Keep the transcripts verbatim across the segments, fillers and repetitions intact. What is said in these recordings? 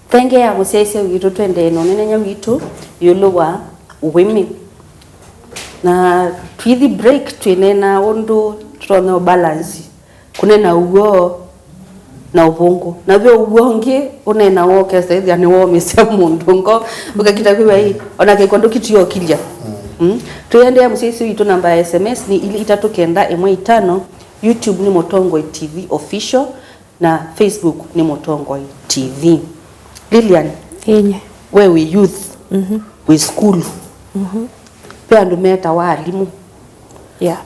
Thengeea mũsyaĩĩsya witũ, tũendee na ũneenany'a witũ ĩũlũ wa women. Na twithi break, twĩneenaa ũndũ tũtonya balance kũneena ũw'o na ũvũngũ. Na ve ũw'o ũngĩ ũneenawa ũkesa ĩthĩa nĩwoomĩsya mũndũ ngo, ũkakita kwĩw'a ĩ, ona kĩkw'a ndũkĩtio ũkilya. Mm. Tũiendeea mũsyaĩĩsya witũ, namba ya S M S nĩ ilĩ itatũ kenda ĩmwe itano, YouTube nĩ Mũtongoi T V Official, na Facebook nĩ Mũtongoi T V. Lilian, Inye. We wĩ youth, Mhm. wĩ sukulu. Mhm. Ve andũ metawa alimũ. Yeah.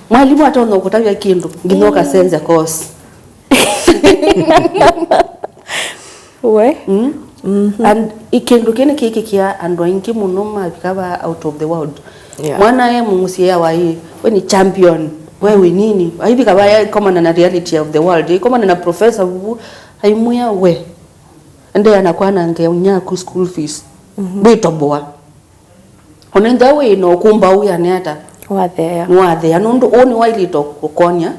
Mwalimũ atonya kũtavya kĩndũ, nginya ũkasenzya course. We? Mm? Mhm. And ĩ kĩndũ kĩĩ nĩkĩkĩkĩa andũ aingĩ mũno mavika va out of the world. Yeah. Mwana e mũsyaĩĩsya wa ĩ, we nĩ champion, we wĩ nini? Aivika va aikomana na reality of the world, aikomana na professor vuvu, aimwĩa we, endeea na kwananga nyaku school fees. Mhm. Ndwĩtoboa. Ona ĩndĩ wĩ na ũkũmbaũ wĩana ata? Wathea. Nĩwathea, nũndũ ũũ nĩwaĩlĩte kũkonya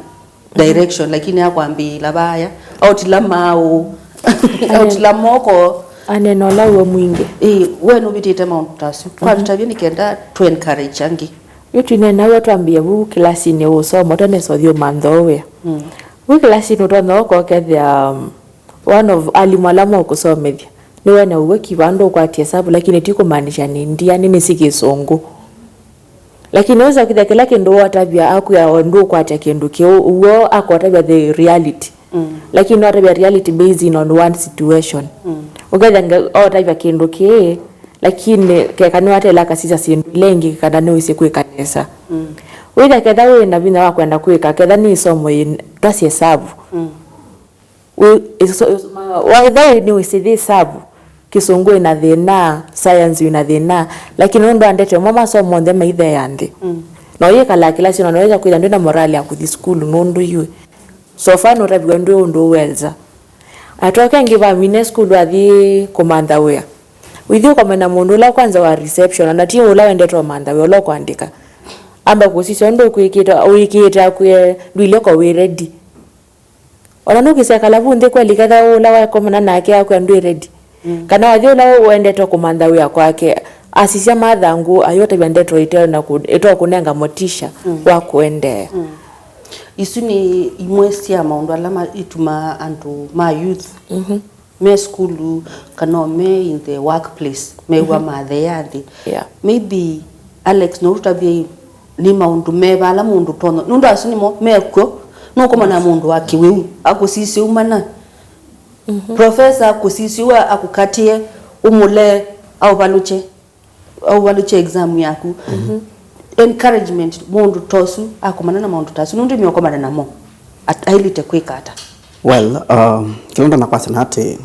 direction, lakini akwambĩĩla vaya, aũtila maaũ, aũtila moko. Anena ũla w'o mwingĩ. Ĩĩ, we nũvĩtĩte maũndũ ta asu. Kwa Mhm. tũtavye nĩ kenda tũ encourage angĩ. Yu twĩneenaw'a twambĩĩa vu kĩlasinĩ ũsoma, ũtanesa ũthi ũmantha wĩa. Mm. Wĩ kĩlasinĩ ũtonya ũkokethĩa, um, one of alimũ ala mokũsomethya nĩwe na ũw'o ki vandũ ũkwatya ĩsavu, lakini ti kũmaanisha nĩ ndia, nĩnĩsĩ kĩsũngũ. Lakini wĩsa kwĩthĩa kĩla kĩndũ watavya akwĩa o ndũkwatya kĩndũ kĩu, ũw'o akotavya the reality. Mm. Lakini watavya reality based on one situation. Mm. Ũkethĩa nge-, otavya kĩndũ kĩĩ, lakini keka nĩwatela akasisya syĩndũ ila ingĩ kana nĩwĩsĩ kwĩka nesa. Mm. Wĩthĩa ketha wĩ na vinya wa kwenda kwĩka, ketha nĩ ĩsomo yĩ twasye ĩsavu. Mm. Wĩ-, ĩso-, ĩso-, ma-, waĩtha nĩ wĩsĩthĩ ĩsavu, kĩsũngũ ĩna thĩna, science ĩna thĩna, lakini nũndũ andete ũmwe masomo onthe maitheea nthĩ. Mm. Na ũyĩkalaa kĩlasi ona noĩtha kwĩtha ndwĩ na morale ya kũthi sukulu nũndũ yu so far nũtaviwe ndwĩ ũndũ ũwelza. Atoke angĩ vamine sukulu athi kũmantha wĩa. Wĩthi ũkomana mũndũ ũla kwanza wa reception, ona ti ũla wendete ũmantha wĩa, ũla ũkwandĩka. Amba kũsisya ũndũ ũkwĩkĩte, ũĩkĩte akwĩe ndwĩle ko wĩ ready. Ona nũkĩsya kalavu nthĩ kweli, ketha ũla wakomana nake akwĩa ndwĩ ready. Mm. Kana wathi ũla wendete kũmantha wĩa kwake, asisya mathangũ, ayũtavya ndeto ite na kũ-, ĩtokũnenga motisha Mm. wa kũendeea. Mm. Isu nĩ imwe sya maũndũ ala ma-, itumaa andũ ma youth Mhm. me sukulu kana o me in the workplace, mew'a Mhm. matheea nthĩ. Yeah. Maybe Alex, no ũtavye nĩ maũndũ meva ala mũndũ tonya, nũndũ asu nĩmo mekw'o, nũkomana na mũndũ wa kĩwĩu, akũsisya umana. Mhm. Professor akũsisya ũa akũkatĩe, ũmũlee, aũvalũkye, aũvalũkye exam yaku. Mhm. Encouragement, mũndũ ta ũsu akomana na maũndũ ta asu, nũndũ nĩũkomana namo. At-, aĩlĩte kwĩka ata? Well, um, kĩla ndona kwasya na atĩ,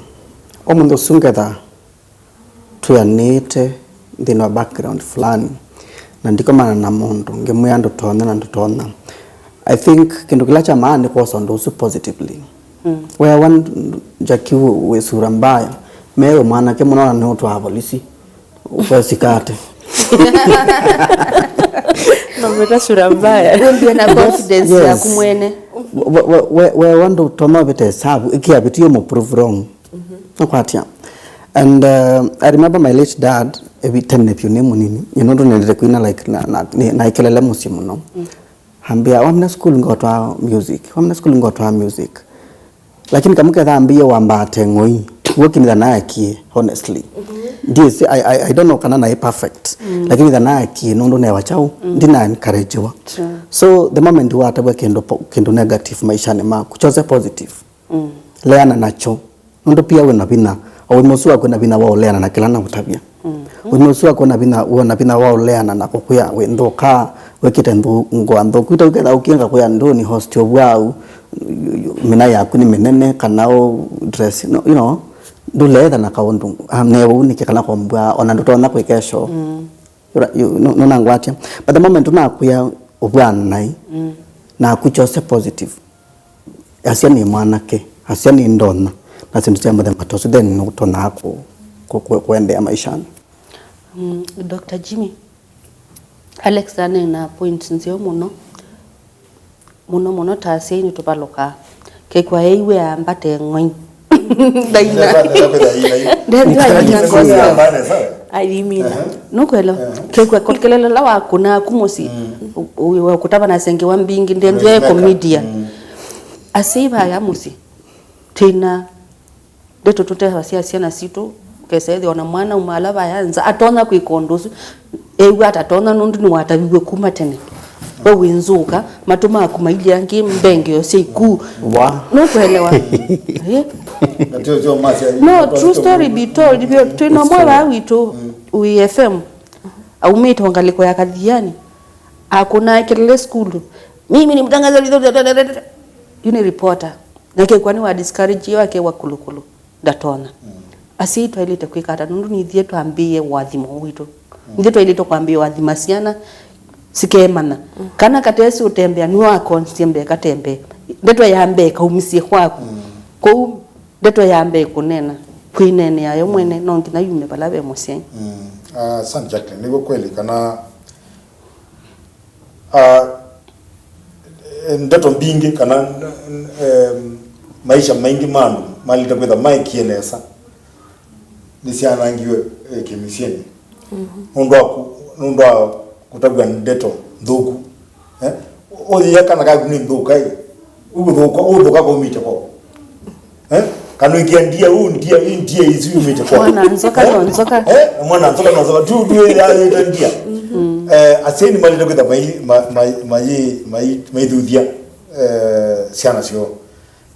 ũmũnthĩ ũsu ngetha twĩanĩĩte nthĩnĩ wa background fulani, na ndikomana na mũndũ ngĩmwĩa ndũtonya na ndũtonya. I think kĩndũ kĩla kya maana nĩ kwosa ũndũ ũsu positively. Mm. Weawa nd-, Jackie wĩ sura mbaya, mewe mwanake mũno na nĩũtwaa volisi. Ũkwesika ate? Nometa sura mbaya. Wĩmbie na confidence Yes. yaku mwene. We, we, we, we, weawa ndũtonya ũvĩte ĩsavu, ĩkĩa vĩtu yũmũ prove wrong. Mhm. Nũkwatya. And, uh, I remember my late dad, evi tene vyũ nĩ mũnini, you know, nĩnendete kwina, like, na, na, nĩ-, naĩ kelele mũsyĩ mũno. Mm. Ambĩa, "Wamina sukulu ngotwaa music, wamina sukulu ngotwaa music." Lakini kamũketha ambĩie wambaa teng'oi, w'o kĩndũ thanaekie, honestly. Mhm. Ndiĩsĩ, I, I, I don't know kana naĩ perfect. Mm. Lakini thanaekie, nũndũ newa kyaũ, Mm. ndina encouragewa. Sure. So, the moment watavwa kĩndũ po-, kĩndũ negative maishanĩ maku, chose positive. Mm. Leana nakyo. Nũndũ pia wĩ na vinya. O ũima ũsu waku wĩ na vinya wa ũleana na kĩla naũtavya. Mm. Ũima ũsu waku wĩ na vinya, wĩ na vinya wa ũleana na kũkwĩa wĩ nthũka, wĩkĩte nthũ-, ngũa nthũku. Ita ũketha ũkĩenga kwĩa ndũni host ũvwau, mina yaku nĩ mĩnene, kana ũ dress, no, you know, ndũleetha na kaũndũ, ah, newe unĩke kana kombwa, ona ndũtonya kwĩka ĩsho. Mm. Ura-, yu-, nũ-, nũnangwatya. But the moment ũnakwĩa ũvwana naĩ, Mm. naku chose positive. Asya nĩ mwanake, asya nĩ ndonya, na syĩndũ sya mũthemba ta ũsu, then nũtonya kũ-, kũ-, kũ-, kũendeea maishanĩ. Mm, Doctor Jimmy, Alex aneena points nzeo mũno. Mũno mũno ta asyai nĩtũvalũkaa. Kekwa eiwe ambate ng'oi. Ndaina. Ndethwa nesa kwĩthĩa ina yu. Ndethwa ina. Nĩkũsĩĩa. Namba nesa. Alimina. Aha. Nũkwelewa? Aha. Kĩkw'a kelele la wakũna aku mũsyĩ. Mm. U-, u-, wakũtava na sengewa mbingĩ, ndethwa. Noise maker. Comedian. Mm. Asyai vaya mũsyĩ. Twĩna ndeto tũteva sya syana sitũ, kesa ethĩwa na mwana uma ala vaya nza, atonya kwĩka ũndũ ũsu, ew'a atatonya nũndũ nĩwataviw'e kuma tene. We wĩ nzũka, matũ maku mailye angĩ mbengeo sya iku. Wa. Nũkwelewa? Eh? Na tio, tio masya, no, true story be told, twĩ na ũmwe vaa witũ, mm, wĩ F M, aumĩte o ngalĩko ya Kathiani, akũnae kelele sukulu. Mimi ni mtangazaji, yu nĩ reporter. Na kĩkw'a nĩwa discourage yo akewa kũlũkũlũ. Ndatonya. Mm. Asyai twaĩlĩte kwĩka ata? Nũndũ nithyĩ twambĩĩe ũathimo witũ. Mm. Nithyĩ twaĩlĩte kwambĩĩa ũathima syana, sikemanya. Mm. Kana katesi ũtembea, nĩwe wakonzie mbee katembee. Ndeto ya mbee kaumisye kwaku. Mm. Kwoou, ndeto ya mbee kũneena, kwĩneenea yo mwene, no nginya yume vala ve mũsyai. Mm. Ah, asante Jacqueline. Nĩw'o kweli kana Ah, ndeto mbingĩ kana, em, maisha maingĩ ma andũ malĩte kwĩtha maekie nesa nĩsyanangiwe, eh, kĩmĩsyĩnĩ. Mhm. Nũndũ wa kũ-, nũndũ wa kũtavw'a ndeto nthũku. Eh? Ũyĩa kana kaku nĩ nthũka ĩ. Ũkũthũka, ũthũka kaumĩte kwao. Eh? Kana wĩkĩa ndia, ũ ndia, ĩ ndia isu yumĩte kwa. Mwana nzoka no nzoka. Eh? Mwana nzoka no nzoka. Tu, tu, ya, ya, ya, ndia. Mm. Eh, asyai nĩmalĩte kwĩtha mai, ma, mai, mai, mai, maithuthya, eh, syana syoo.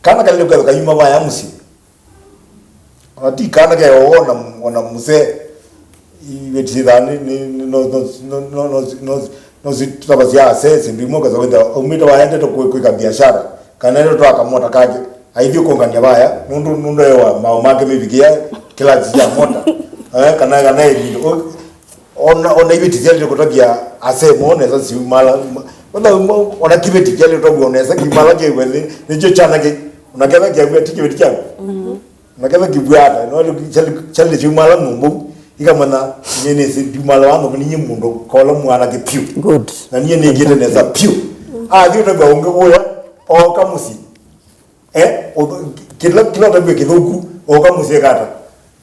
Kana kalĩte kwĩtha kayuma vaya mũsyĩ. Ona ti kana ke ona, ona mũsee. Iveti syĩthaa nĩ, nĩ, nĩ, no, no, no, no, no, no, no, sitava sya asee, syĩndũ imwe ũkesa wĩtha aumĩte waendete kwĩ-, kwĩka biashara, kana ende twaka mota kake, aithiĩ kũngania vaya, nũndũ, nũndũ ewa maũ make mĩvikĩa kĩlasi kya mota. Eh, kana, kana ĩvinda. O-, ona, ona iveti syalĩte kũtavya asee moo nesa siumala, ma-, ona, ona kĩveti kyalĩte kũtavya nesa kiumala kĩw'e nĩ, nĩkyo kyana kĩ, ona ketha kĩavw'a ti kĩveti kyaku. Mhm. Na ketha kĩvw'aa ata, no kyalĩ, kyalĩ kyumala ng'ũmbũ, ikamanya nyie nĩsĩ ndiumala wa ng'ũmbũ, ninyie mũndũ kola mwanake pyũ. Good. Na niĩ nĩngĩte nesa pyũ. Athi ũtavya ũngĩ kũya, ooka mũsyĩ. Eh, ũth-, kĩla, kĩla ũtavya kĩthũku, ooka mũsyĩ kata,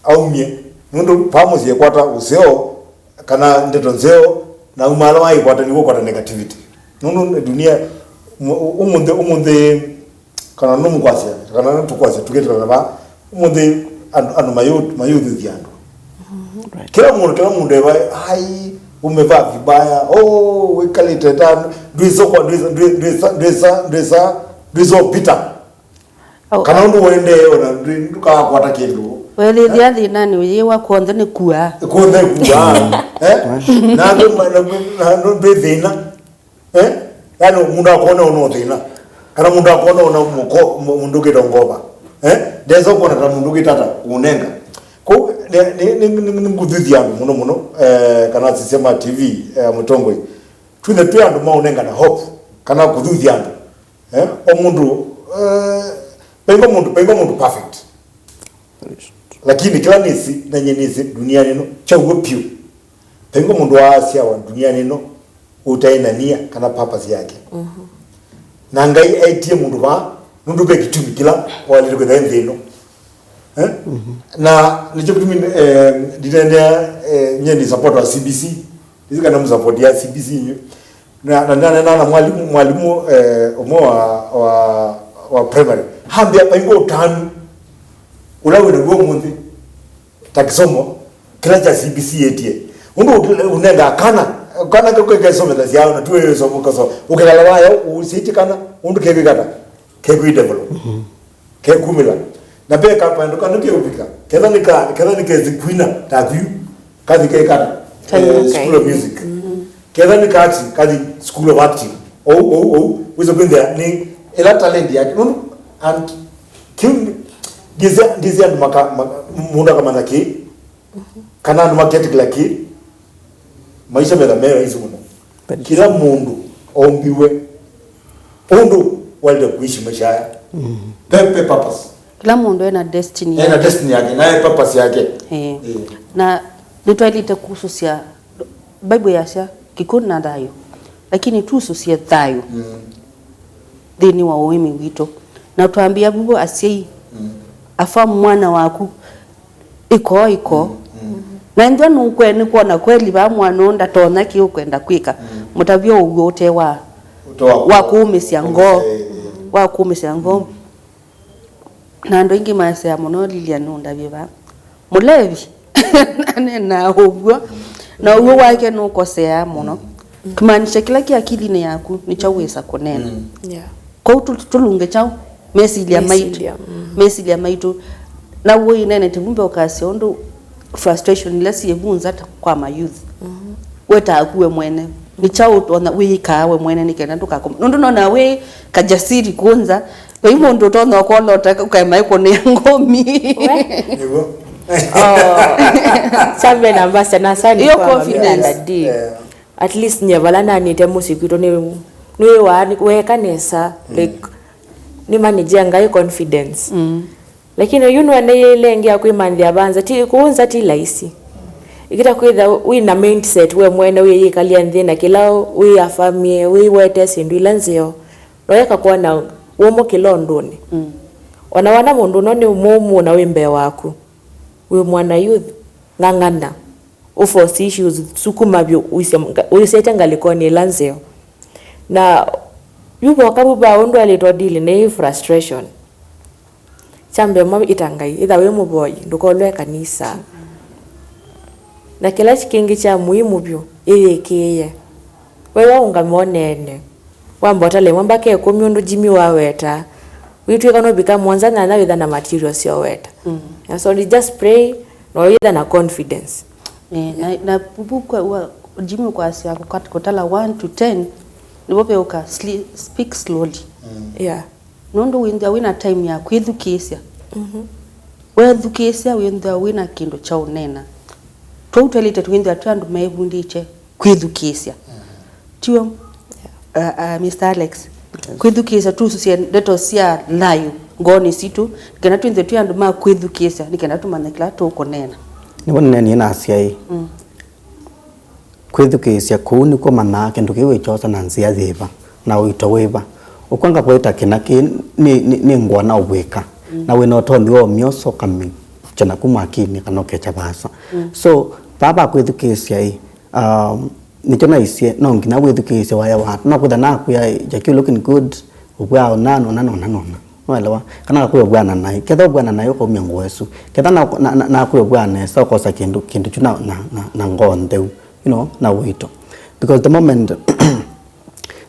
aumie. Nũndũ pa mũsyĩ kwata ũseo, kana ndeto nzeo, na umala wa ikwata nĩw'o kwata negativity. Nũndũ dunia, mu-, ũmũnthĩ, ũmũnthĩ, kana nũmũkwasya, kana nũtũkwasya, tũkĩtana na vaa, ũmũnthĩ andũ, andũ mayũ-, mayũthuthya andũ. Mhm. Right. Kĩla mũndũ, kĩla mũndũ eva, "Ai, umevaa vibaya, oh, wĩkalĩte ta, ndwĩsa kwa, ndwĩsa, ndwĩ-, ndwĩsa, ndwĩsa, ndwĩsa, ndwĩsa ũpita." Au, kana ũndũ ũendee ona ndwĩ-, ndũkakwata kĩndũ. Wethĩthya thĩnanĩ ũyĩwa kw'onthe nĩ kua. Kw'onthe kua. Eh? Na andũ ma-, na, na, na ndwĩ thĩna. Eh? Yaani mũndũ akona ũna thĩna. Kana mũndũ akona ũna mũko-, mũ-, mũndũ ũkĩta ngova. Eh? Ndesa kuona ta mũndũ ũkĩtata ũnenga. Kũu nĩ, nĩ, nĩ, nĩ, nĩ ngũthuthya andũ mũno mũno, eh, kana sisya ma T V, eh, mũtongoi. Twĩthe twĩ andũ ma ũnengana hope, kana kũthuthya andũ. Eh, o mũndũ, eh, vaingo mũndũ, vaingo mũndũ perfect. Lakini kĩla nĩsĩ, na nyie nĩsĩ, duniani ĩno, kyaw'o pyũ. Vaingo mũndũ waasyawa duniani ĩno ũtaĩ na nia kana purpose yake. Mhm. Na Ngai etie mũndũ vaa, nũndũ ve kĩtumi kĩla waĩlĩte kwĩtha e nthĩ ĩno. Eh? Mhm. Na nĩkyo kĩtumi, eh, ndineenea, eh, nyie nĩ supporter wa C B C. Nĩsĩ kana mũsupport ya C B C inyu. Na, na, na, na, na mwalimũ, mwalimũ, eh, ũmwe wa, wa, wa primary. Hambĩa vaingo ũtanu ũla wĩ naw'o ũmũnthĩ. Ta kĩsomo, kĩla kya C B C ĩtie. Ũndũ ũkĩ-, ũnengaa kana, kana ke-, ke-, kesomethasya, na tuwe somo kaso. Ũkekala vaya, ũsĩtye kana, ũndũ kekwĩkata, kekwĩ develop. Mhm. Kekumĩla. Na ve ka-, vandũ kana keũvika. Ketha nĩ ka-, ketha nĩ kezi kwina, ta kwiu. Kathi kekata. Kathi eh, mũkai. School of Music. Mhm. Ketha nĩ ka acting, kathi School of Acting. Ou, ou, ou. Wĩsa kwĩthĩa nĩ ĩla talent yake. Nũndũ, and, kĩu, ndĩsĩ, ndĩsĩ andũ maka-, ma-, mũndũ akamanya kĩ, kana andũ maketĩkĩla kĩ, maisha metha me rahisi mũno. But kĩla mũndũ ombiwe ũndũ waĩlĩte kuishi maisha aya. Mm. Pe, pe purpose. Kĩla mũndũ ena destiny ena yake. Destiny yake, na e purpose yake. Eh. Eh. Na nĩtwaĩlĩte kusũsya, Bible yasya, "Kĩkw'ũ na thayũ." Lakini tusũsye thayũ. Mm. Nthĩnĩ wa ũĩmĩ witũ. Na twambĩa vuvo asyai, mm, affirm mwana waku ĩkoo ĩkoo. Mm. Na ĩndĩ nũkwenda nĩ kwona kweli va mwana ũũ ndatonya kĩu kwenda kwĩka. Mm. Mũtavye ũw'o ũte wa, ũte wa, wa kũũmĩsya ngoo. Kũũmĩsya, eh, eh. Wa kũũmĩsya ngoo. Mm. Na andũ aingĩ masea mũno, Lilian nũndavye va. Mũlevi. Anenaa ũw'o. Na ũw'o wake nũkoseaa mũno. Mm. Kĩmaanisha kĩla kĩ akilinĩ yaku nĩkyo wĩsa kũneena. Mm. Yeah. Kwoou tũ-, tũlunge kyaũ? Mesilya maitũ. Mesilya, mm. Mesilya maitũ. Na wĩneenete vumbe ũkasya ũndũ frustration ila syĩ vu nza ta kwa ma youth. Mm-hmm. Wetaa ku we mwene. Nĩ kyaũ ũtonya wĩkaa we mwene nĩ kenda ndũkakoma? Nũndũ nona wĩ kajasiri ku nza. Vai mũndũ ũtonya ũkolota ũkaema ĩkũnĩa ngomi. We? Nĩguo. Oh. Chambe na mbasa na sani. Iyo kwa confidence. Mami na dadi. Yeah. At least nye vala nanĩte mũsyĩ kwitũ nĩ, nĩwĩwaa nĩ-, weeka nesa, mm, like, nĩ manage ngai confidence. Mm. Lakini yu nĩwene yĩle ĩngĩ ya kwĩmanthĩa va nza, ti, kũu nza ti laisi. Ĩkĩta kwĩtha wĩ na mindset we mwene wĩyĩkalya nthĩ na kĩla wĩ affirmie, wĩwete syĩndũ ila nzeo, noyeka kwona wũmũ kĩla ũndũnĩ. Mm. Ona wana mũndũ ũno nĩ mũmũ na wĩ mbee waku, wĩ mwana youth, ng'ang'ana. Ũforce issues, sukuma vyũ, ũisye nga-, ũisete ngalĩkonĩ ĩla nzeo. Na yu voka vu va ũndũ aĩlĩtwe deal nĩ frustration. Kya mbee mwa ĩta Ngai, ĩtha wĩ mũvoi, ndũkolwe kanisa. Na kĩla kĩngĩ kya muhimu vyũ, ĩyĩkĩĩe. We waũngama ũneene. Wamba ũtale ĩmwe mbaka ĩkũmi ũndũ Jimmy waweta. Wĩtw'ĩka nũvika mũonza nyanya wĩtha na materials syoweta. Mm. And so you just pray, na wĩtha na confidence. Eh, na, na vu kwa, wa, Jimmy kwasya kũkat-, kũtala one to ten, nĩvo veũka sli-, speak slowly. Mm. Yeah. Nũndũ wĩnthĩa wĩna time ya kwĩthukĩĩsya. Mhm. Wethukĩĩsya wĩnthĩa wĩna kĩndũ kya ũneena. Tũu twaĩlĩte twĩnthĩa twĩ andũ mevundĩtye kwĩthukĩĩsya. Mm. Tiw'o? Yeah. Uh, uh, Mister Alex. Yes. Kwĩthukĩĩsya, tũsũsye ndeto sya thayũ ngoonĩ sitũ, nĩ kenda twĩnthĩwe twĩ andũ ma kwĩthukĩĩsya, nĩ kenda tũmanye kĩla tũkũneena. Nĩvo nĩneenie na asyai. Mm. Kwĩthukĩĩsya kũu nĩkw'o manyaa kĩndũ kĩu wĩkyosa na nzĩa yĩva, na ũito wĩva. Ũkwanga kwĩta kĩna kĩ nĩ, nĩ, nĩ ngũa na ũvwĩka, mm, na wĩna ũtonyi wa ũmyosa ũkamĩkya naku mwakinĩ kana ũkekya vaasa. Mm. So, vaa va kwĩthukĩĩsya ĩ, um, nĩkyo naisye, no nginya wĩthukĩĩsye waya wa andũ. No kwĩtha nakwĩa, "Jackie, you looking good, ũvwaa ũnana, ũnana, ũnana, ũnana." Nĩwaelewa? Kana ngakwĩa ũvwaa na naĩ. Ketha ũvwaa na naĩ ũkaumya ngũa ĩsu. Ketha na, na, na, nakwĩa ũvwaa nesa, ũkosa kĩndũ, kĩndũ kyu na, na, na, na ngoo ntheu, you know, na ũito. Because the moment,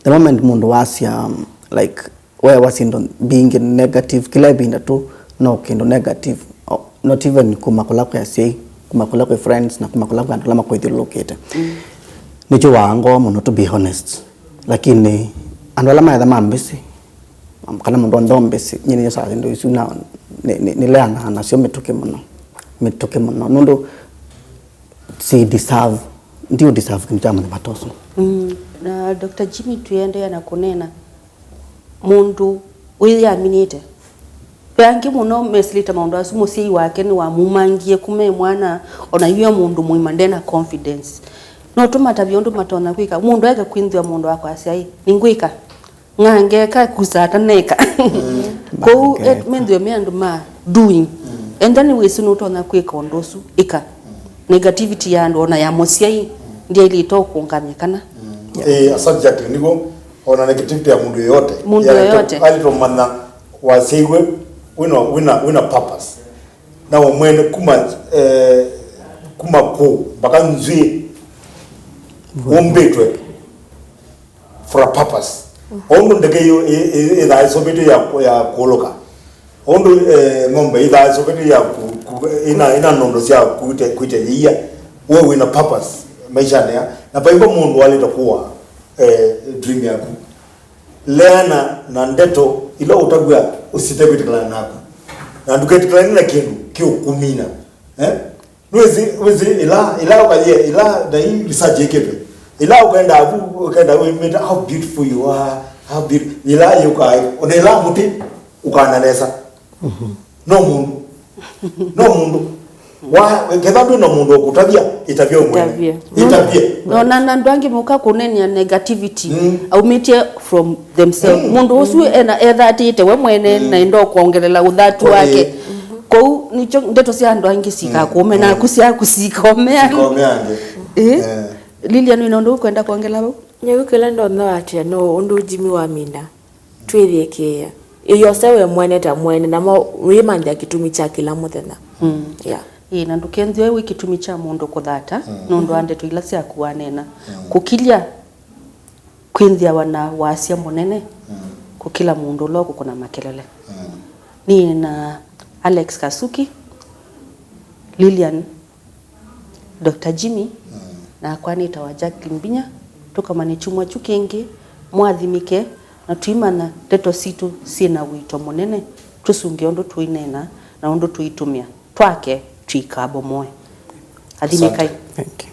the moment mũndũ wasya, um, like, wewa syĩndũ mbingĩ negative, kĩla ĩvinda tu no kĩndũ negative, o, not even kuma kũla kwĩ asyai, kuma kũla kwĩ friends, na kuma kũla kwĩ andũ ala makwĩthyũlũlũkĩte. Mm. Nĩkyũaa ngoo mũno, to be honest. Lakini andũ ala maetha ma mbĩsĩ, kana mũndũ onthe o mbĩsĩ, nyie nĩnyosaa syĩndũ isu na nĩ, nĩ, nĩleanaa nasyo mĩtũkĩ mũno. Mĩtũkĩ mũno. Nũndũ si deserve, ndiũ deserve kĩndũ kya mũthemba ta ũsu. Mm, na Doctor Jimmy, tũiendeea na kũneena mũndũ wĩyaminĩte. Ve angĩ mũno mesilĩte maũndũ asu, mũsyai wake nĩwamumangie kuma e mwana, ona yu e mũndũ mũima ndena confidence. No tũmatavye ũndũ matonya kwĩka. Mũndũ eke kwĩnthĩa mũndũ akwasya, "Ĩ, nĩngwĩka." Ng'angeka kusa ataneka. Mm. Kwoou, okay, eh, methĩwe me andũ ma doing. Mm. Enda nĩwĩsĩ nũtonya kwĩka ũndũ ũsu, ĩka. Mm. Negativity ya andũ, ona ya mũsyai, mm, ndyaĩlĩte ũkũngamya kana. Mm. Eh, asante Jacqueline, nĩguo ona negativity ya mũndũ yoyote. Mũndũ yoyote. Aĩlĩtwe kũmanya wasyaiwe wĩna, wĩna, wĩna purpose. Na we mwene kuma, eh, kuma kũ mpaka nzw'ĩ, mm, ũmbĩtwe for a purpose. O ũndũ ndeke ĩyo ĩ-, ĩ-, ĩthaa ĩseũvĩtw'e ya, ya kũlũka, o ũndũ, eh, ng'ombe ĩthaa ĩseũvĩtw'e ya ku-, ku-, ĩna, ĩna nondo sya kwĩtya, kwĩtya yĩia, we wĩna purpose maishanĩ aa. Na vaĩva mũndũ waĩlĩte kũaa, eh, dream yaku. Leana na ndeto ila ũtavw'a ũsite kwĩtĩkĩlana naku. Na ndũketĩkĩlane na kĩndũ kĩũkũmina. Eh? Nĩwĩsĩ, wĩsĩ, ĩla, ĩla ũkayĩe, ĩla, na hii research ĩkĩtwe. Ĩla ũkaenda avu, ũkaenda wĩmĩta, "How beautiful you are, how beautiful." Ĩla yũkaa, ona ĩla mũtĩ, ũkaana nesa. Mhm. No mũndũ. No mũndũ. Wa, ketha ndwĩ na mũndũ ũkũtavya, ĩtavye we mwene. Ĩtavye. Ĩtavye. No, na, na andũ angĩ moka kũneenea negativity, mm, aumĩtye from themselves. Mm. Mũndũ ũsu ena, ethatĩte we mwene, mm, na enda kwongelela ũthatu wake. Ĩĩ. Mhm. Kwoou nĩkyo ndeto sya andũ angĩ sikakũũme, mm, naku syaku sikomea. Sikomea angĩ. Ĩĩ. Eh. Lilian, wĩna ũndũ ũkwenda kwongela vau? Nĩu kĩla ndonya atĩa no ũndũ Jimmy waminda twĩthĩkĩĩa. Ĩyose we mwene ta mwene, namo wĩmantha kĩtumi kya kĩla mũthenya. Mm. Yeah. Ĩĩ, na ndũkethĩwe wĩ kĩtumi kya mũndũ kũthata, mm, nũndũ wa ndeto ila syaku waneena. Mm. Kũkilya kwĩnthĩawa na wasya mũnene, mm, kũkĩla mũndũ ũla ũkũkũna makelele. Mm. Nĩ na Alex Kasuki, Lilian, Doctor Jimmy, mm, nakwa nĩtawa Jacqueline Mbinya. Tũkomane kyumwa kyu kĩngĩ, mwathimĩke, na tũimanya ndeto sitũ syĩ na ũito mũnene, tũsunge ũndũ tũineena na ũndũ tũitũmĩa, twake tũikabomoe. Athimĩkai. Asante. Thank you.